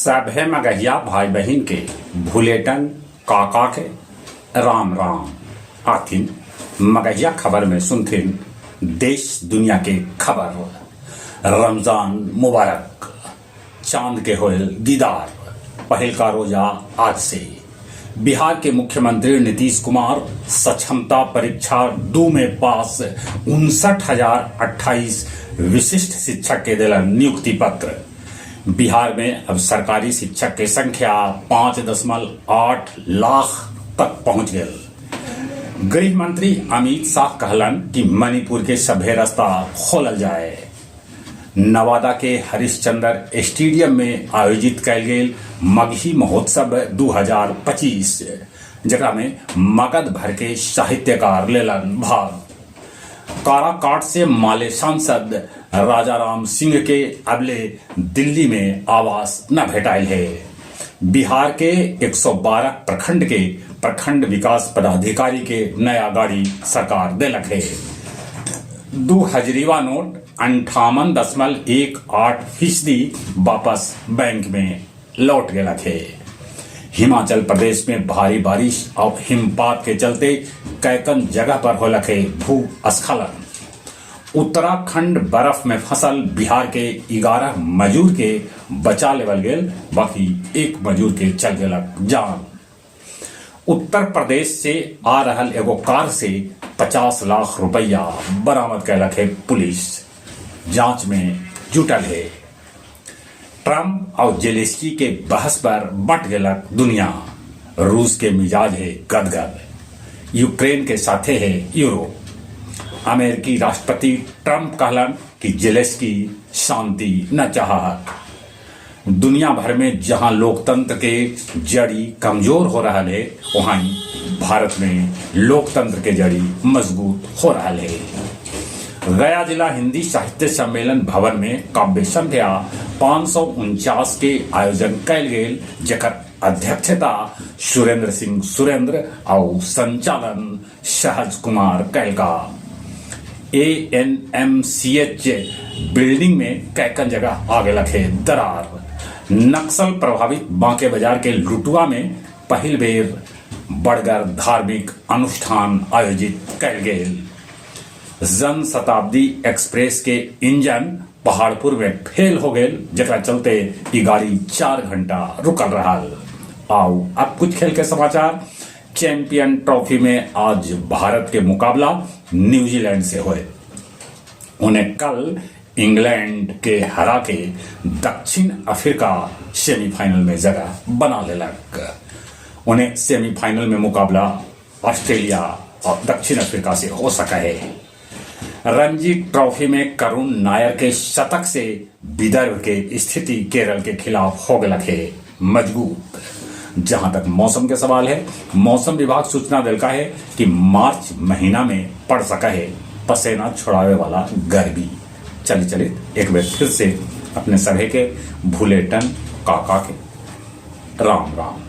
सभे मगहिया भाई बहिन के भुलेटन काका के राम राम। आथिन मगहिया खबर में सुनथिन देश दुनिया के खबर। रमजान मुबारक, चांद के होयल दीदार, पहिलका रोजा आज से। बिहार के मुख्यमंत्री नीतीश कुमार सक्षमता परीक्षा 2 में पास 59,028 विशिष्ट शिक्षक के दिलन नियुक्ति पत्र। बिहार में अब सरकारी शिक्षक के संख्या 5.8 लाख तक पहुंच गयल। गृह मंत्री अमित शाह कहलन कि मणिपुर के सभे रास्ता खोलल जाए। नवादा के हरिश्चंद्र स्टेडियम में आयोजित कयल गेल मगही महोत्सव 2025, जकरा में मगध भर के साहित्यकार लेलन भाग। काराकाट से माले सांसद राजाराम सिंह के अबले दिल्ली में आवास न भेटाइल है। बिहार के 112 प्रखंड के प्रखंड विकास पदाधिकारी के नया गाड़ी सरकार देलक है। 2 हजरीवा नोट 58.18% वापस बैंक में लौट गेलक है। हिमाचल प्रदेश में भारी बारिश और हिमपात के चलते कैकन जगह पर होलक है भूस्खलन। उत्तराखंड बर्फ में फसल बिहार के 11 मजूर के बचा लेवल गेल, बाकी 1 मजूर के चल गेलक जान। उत्तर प्रदेश से आ रहल एगो कार से 50 लाख रुपया बरामद कैलक है पुलिस, जांच में जुटल है। ट्रंप और जेलेंस्की के बहस पर बट गेलक दुनिया। रूस के मिजाज है गदगद, यूक्रेन के साथे है यूरोप। अमेरिकी राष्ट्रपति ट्रंप कहलन कि जेलेंस्की शांति न चाहत। दुनिया भर में जहां लोकतंत्र के जड़ी कमजोर हो रहा है, वहां भारत में लोकतंत्र के जड़ी मजबूत हो रहा है। गया जिला हिंदी साहित्य सम्मेलन भवन में काव्य संध्या 549 के आयोजन कैल गेल, जकर अध्यक्षता सुरेंद्र सिंह सुरेंद्र और संचालन सहज कुमार कैलका। ANMCH building में कैकन जगह आगे लखे दरार। नक्सल प्रभावित बांके बाजार के लुटुआ में पहिल बेर बड़गर धार्मिक अनुष्ठान आयोजित कैल गेल। जन शताब्दी एक्सप्रेस के इंजन पहाड़पुर में फेल हो गेल, जकरा चलते ई गाड़ी 4 घंटा रुकल रहल। आओ अब कुछ खेल के समाचार। चैंपियन ट्रॉफी में आज भारत के मुकाबला न्यूजीलैंड से होए। उन्हें कल इंग्लैंड के हरा के दक्षिण अफ्रीका सेमीफाइनल में जगह बना लेलक। उन्हें सेमीफाइनल में मुकाबला ऑस्ट्रेलिया और दक्षिण अफ्रीका से हो सका है। रणजी ट्रॉफी में करुण नायर के शतक से विदर्भ के स्थिति केरल के खिलाफ हो गलक है मजबूत। जहां तक मौसम के सवाल है, मौसम विभाग सूचना दिलका है कि मार्च महीना में पड़ सका है पसेना छुड़ावे वाला गर्मी। चली चली एक बार फिर से अपने सभे के भुलेटन काका के राम राम।